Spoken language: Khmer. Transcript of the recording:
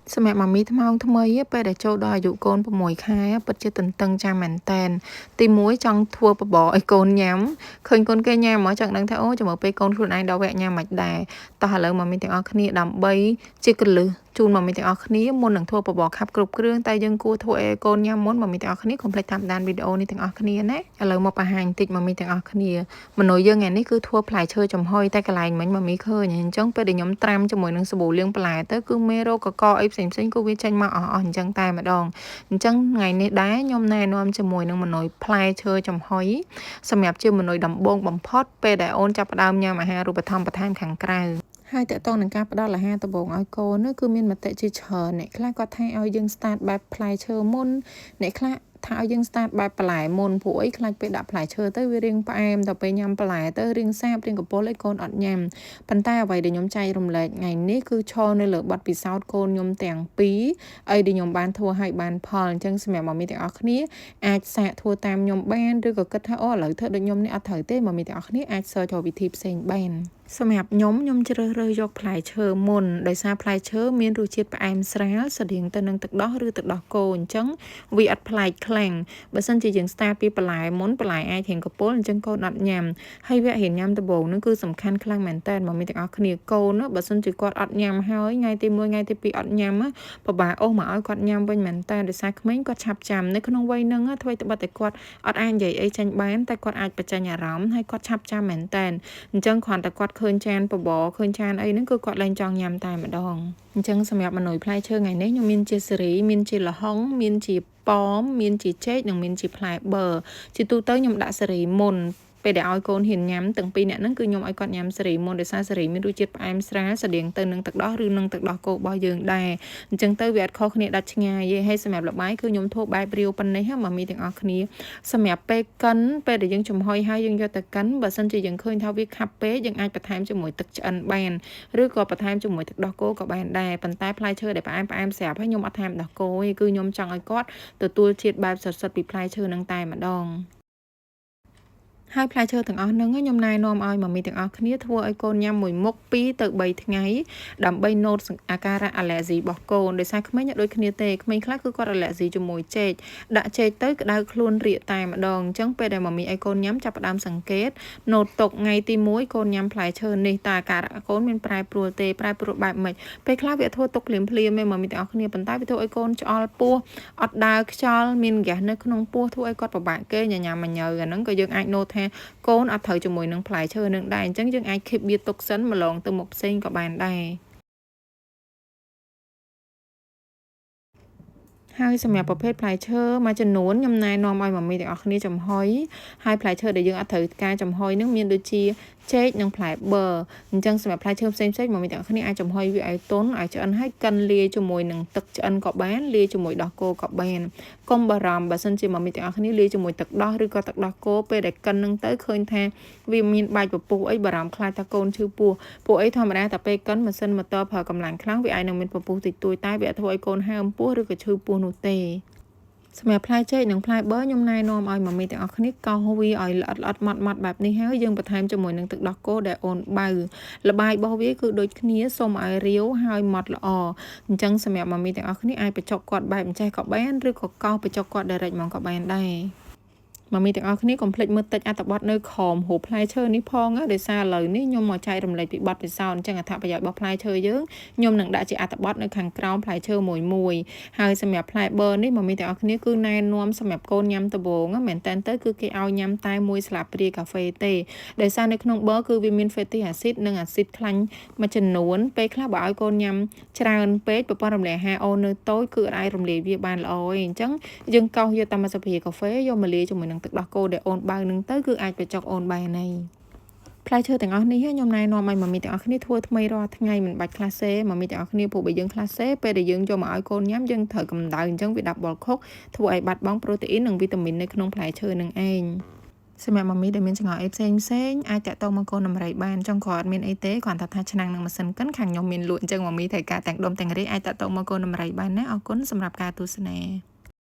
សម្រាប់ម៉ាមីថ្មោងថ្មីពេលដែលចូលដល់អាយុកូន6ខែពិតជាទន្ទឹងចាំមែនតែនទី1ចង់ធ្វើបបរឲ្យកូនញ៉ាំឃើញកូនគេញ៉ាំមកចង់ដឹងថាអូចាំមើលពេលកូនខ្លួនឯងដល់វគ្គញ៉ាំមិនដែរតោះឥឡូវម៉ាមីទាំងអស់គ្នាដើម្បីជាកលឹះជូនម៉ាមីទាំងអស់គ្នាមុននឹងធ្វើបបរខាប់គ្រប់គ្រឿងតែយើងគួរធ្វើឲ្យកូនញ៉ាំមុនម៉ាមីទាំងអស់គ្នាកុំភ្លេចតាមដានវីដេអូនេះទាំងអស់គ្នាណាឥឡូវមកបង្ហាញបន្តិចម៉ាមីទាំងអស់គ្នាមនុស្សយើងថ្ងៃនេះគឺធ្វើផ្លែឈើចំហុយតែកន្លែងមិញម៉ាមីឃើញអញ្ចឹងពេលដែលខ្ញុំត្រាំជាមួយនឹងសាប៊ូលាងបន្លែទៅគឺមេរោគកកអីផ្សេងផ្សេងគឺវាចេញមកអស់អស់អញ្ចឹងតែម្ដងអញ្ចឹងថ្ងៃនេះដែរខ្ញុំណែនាំជាមួយនឹងមនុយផ្លែឈើចំហុយសម្រាប់ជាមនុយដំបូងបំផុតពេលដែលអូនចាប់ផ្ដើមញ៉ាំអាហារូបត្ថម្ភបន្ថែមខាងក្រៅហើយតកតងនឹងការផ្ដល់អាហារដំបូងឲ្យកូននោះគឺមានមតិជាច្រើនអ្នកខ្លះគាត់ថាឲ្យយើង start បែបផ្លែឈើមុនអ្នកខ្លះថាឲ្យយើង start បែបបន្លែមុនព្រោះអីខ្លាចពេលដាក់ផ្លែឈើទៅវារាងផ្អែមដល់ពេលញ៉ាំបន្លែទៅរាងសាបរាងកពុលអីកូនអត់ញ៉ាំប៉ុន្តែអ្វីដែលខ្ញុំចែករំលែកថ្ងៃនេះគឺឈរនៅលើបទពិសោធន៍កូនខ្ញុំទាំងពីរអីដែលខ្ញុំបានធ្វើឲ្យបានផលអញ្ចឹងសម្រាប់ម៉ាមីទាំងអស់គ្នាអាចសាកធ្វើតាមខ្ញុំបានឬក៏គិតថាអូឥឡូវធ្វើដូចខ្ញុំនេះអត់ត្រូវទេម៉ាមីទាំងអស់គ្នាអាច search រកវិធីផ្សេងបានសម្រាប់ខ្ញុំខ្ញុំជ្រើសរើសយកផ្លែឈើមុនដោយសារផ្លែឈើមានរសជាតិផ្អែមស្រាលស្រដៀងទៅនឹងទឹកដោះឬទឹកដោះគោអញ្ចឹងវាអត់ប្លែកខ្លាំងបើសិនជាយើង start ពីបន្លែមុនបន្លែអាចរៀងកពុលអញ្ចឹងកូនអត់ញ៉ាំហើយវគ្គរៀនញ៉ាំដំបូងហ្នឹងគឺសំខាន់ខ្លាំងមែនតើមកមានទាំងអស់គ្នាកូនបើសិនជាគាត់អត់ញ៉ាំហើយថ្ងៃទី1ថ្ងៃទី2អត់ញ៉ាំពិបាកអូសមកឲ្យគាត់ញ៉ាំវិញមែនតើដោយសារក្មេងគាត់ឆាប់ចាំនៅក្នុងវ័យហ្នឹងអ្វីត្បិតតែគាត់អត់អាចនិយាយអីចេញបានតែគាត់អាចបញ្ចេញអារម្មណ៍ហើយគាត់ឆាប់ចាំមែនតើអញ្ចឹងគ្រាន់តែគាត់ឃើញចានបបរឃើញចានអីហ្នឹងគឺគាត់លែងចង់ញ៉ាំតែម្ដងអញ្ចឹងសម្រាប់មនុយផ្លែឈើថ្ងៃនេះខ្ញុំមានជាសេរីមានជាល្ហុងមានជាប៉មមានជាចេកនិងមានជាផ្លែប័រជាទូទៅខ្ញុំដាក់សេរីមុនពេលដែលឲ្យកូនហ៊ានញ៉ាំទាំងពីរអ្នកហ្នឹងគឺខ្ញុំឲ្យគាត់ញ៉ាំសេរីមុនដោយសារសេរីមានរសជាតិផ្អែមស្រាលស្រដៀងទៅនឹងទឹកដោះឬនឹងទឹកដោះគោរបស់យើងដែរអញ្ចឹងទៅវាអត់ខុសគ្នាដាច់ឆ្ងាយទេហើយសម្រាប់លបាយគឺខ្ញុំធ្វើបែបរាវប៉ុណ្ណេះម៉ាមីទាំងអស់គ្នាសម្រាប់ពេលកិនពេលដែលយើងចំហុយហើយយើងយកទៅកិនបើសិនជាយើងឃើញថាវាខាប់ពេកយើងអាចបន្ថែមជាមួយទឹកឆ្អិនបានឬក៏បន្ថែមជាមួយទឹកដោះគោក៏បានដែរប៉ុន្តែផ្លែឈើដែលផ្អែមផ្អែមស្រាប់ហើយខ្ញុំអត់ថែមដោះគោទេគឺខ្ញុំចង់ឲ្យគាត់ទទួលជាតិបែបសុទ្ធៗពីផ្លែឈើនឹងតែម្ដងហើយផ្លែឈើទាំងអស់ហ្នឹងខ្ញុំណែនាំឲ្យម៉ាមីទាំងអស់គ្នាធ្វើឲ្យកូនញ៉ាំមួយមុខ2ទៅ3ថ្ងៃដើម្បី note អាការៈអាឡែស៊ីរបស់កូនដោយសារក្មេងអត់ដូចគ្នាទេក្មេងខ្លះគឺគាត់អាឡែស៊ីជាមួយចេកដាក់ចេកទៅក្តៅខ្លួនរាកតែម្ដងអញ្ចឹងពេលដែលម៉ាមីឲ្យកូនញ៉ាំចាប់ផ្ដើមសង្កេត note ទុកថ្ងៃទី1កូនញ៉ាំផ្លែឈើនេះតើអាការៈកូនមានប្រែប្រួលទេប្រែប្រួលបែបម៉េចពេលខ្លះវាធ្វើទុកភ្លាមភ្លាមឯងម៉ាមីទាំងអស់គ្នាប៉ុន្តែវាធ្វើឲ្យកូនឆ្អល់ពោះអត់ដើរខ្យល់មានហ្គាសនៅក្នុងពោះធ្វើឲ្យគាត់ពិបាកគេញញ៉ាំញញើអាហ្នឹងក៏យើងអាច note ថាកូនអត់ត្រូវជាមួយនឹងផ្លែឈើនឹងដែរអញ្ចឹងយើងអាច keep វាទុកសិនម្លងទៅមុខផ្សេងក៏បានដែរហើយសម្រាប់ប្រភេទផ្លែឈើមួយចំនួនខ្ញុំណែនាំឲ្យម៉ាមីទាំងអស់គ្នាចំហុយហើយផ្លែឈើដែលយើងអត់ត្រូវការចំហុយនឹងមានដូចជាចេកនិងផ្លែប័រអញ្ចឹងសម្រាប់ផ្លែឈើផ្សេងៗម៉ាមីទាំងអស់គ្នាអាចចំហុយវាឲ្យទន់ឲ្យឆ្អិនហើយកិនលាយជាមួយនឹងទឹកឆ្អិនក៏បានលាយជាមួយដោះគោក៏បានកុំបារម្ភបើសិនជាម៉ាមីទាំងអស់គ្នាលាយជាមួយទឹកដោះឬក៏ទឹកដោះគោពេលដែលកិននឹងទៅឃើញថាវាមានបាច់ពពុះអីបារម្ភខ្លាចថាកូនឈឺពោះពួកអីធម្មតាតែពេលកិនម៉ាស៊ីនម៉ូទ័រប្រើកម្លាំងខ្លាំងវាអាចនឹងមានពពុះតិចតួចតែវាធ្វើឲ្យកូនហើមពោះឬក៏ឈឺពោះនោះទេសម្រាប់ផ្លែចេកនិងផ្លែប័រខ្ញុំណែនាំឲ្យម៉ាមីទាំងអស់គ្នាកោសវាឲ្យល្អិតល្អិតម៉ត់ម៉ត់បែបនេះហើយយើងបន្ថែមជាមួយនឹងទឹកដោះគោដែលអូនបៅលបាយរបស់វាគឺដូចគ្នាសូមឲ្យរាវហើយម៉ត់ល្អអញ្ចឹងសម្រាប់ម៉ាមីទាំងអស់គ្នាអាចបញ្ចុកគាត់បែបអញ្ចេះក៏បានឬក៏កោសបញ្ចុកគាត់ direct ហ្មងក៏បានដែរម៉ាមីទាំងអស់គ្នាកុំភ្លេចមើលតិចអត្ថបទនៅក្រោមរូបផ្លែឈើនេះផងដោយសារឥឡូវនេះខ្ញុំមកចែករំលែកពីបទពិសោធន៍អញ្ចឹងអត្ថប្រយោជន៍របស់ផ្លែឈើយើងខ្ញុំនឹងដាក់ជាអត្ថបទនៅខាងក្រោមផ្លែឈើមួយមួយហើយសម្រាប់ផ្លែប័រនេះម៉ាមីទាំងអស់គ្នាគឺណែនាំសម្រាប់កូនញ៉ាំដំបូងមែនតើទៅគឺគេឲ្យញ៉ាំតែមួយស្លាបព្រាកាហ្វេទេដោយសារនៅក្នុងប័រគឺវាមាន fatty acid និងអាស៊ីតខ្លាញ់មួយចំនួនពេលខ្លះបើឲ្យកូនញ៉ាំច្រើនពេកប្រព័ន្ធរំលាយអាហារអូននៅតូចគឺអាចរំលាយវាបានល្អឯងអញ្ចឹងយើងកោសយកតាមមួយស្លាបព្រាកាហ្វេយកមកលាយជាមួយនឹងទឹកដោះគោដែលអូនបៅនឹងទៅគឺអាចបញ្ចុកអូនបានហើយផ្លែឈើទាំងអស់នេះខ្ញុំណែនាំឲ្យម៉ាមីទាំងអស់គ្នាធ្វើថ្មីរាល់ថ្ងៃមិនបាច់ក្លាសេម៉ាមីទាំងអស់គ្នាព្រោះបើយើងក្លាសេពេលដែលយើងយកមកឲ្យកូនញ៉ាំយើងត្រូវកម្ដៅអញ្ចឹងវា double cook ធ្វើឲ្យបាត់បង់ប្រូតេអ៊ីននិងវីតាមីននៅក្នុងផ្លែឈើនឹងឯងសម្រាប់ម៉ាមីដែលមានចម្ងល់អីផ្សេងផ្សេងអាចតាក់ទងមកកូនដំរីបានចង់គ្រាន់អត់មានអីទេគ្រាន់តែថាឆ្នាំងនឹងម៉ាស៊ីនកិនខាងខ្ញុំមានលក់អញ្ចឹងម៉ាមីត្រូវការទាំងដុំទាំងរាយអាចតាក់ទងមកកូនដំរីបានណាអរគុណសម្រាប់ការទស្សនា។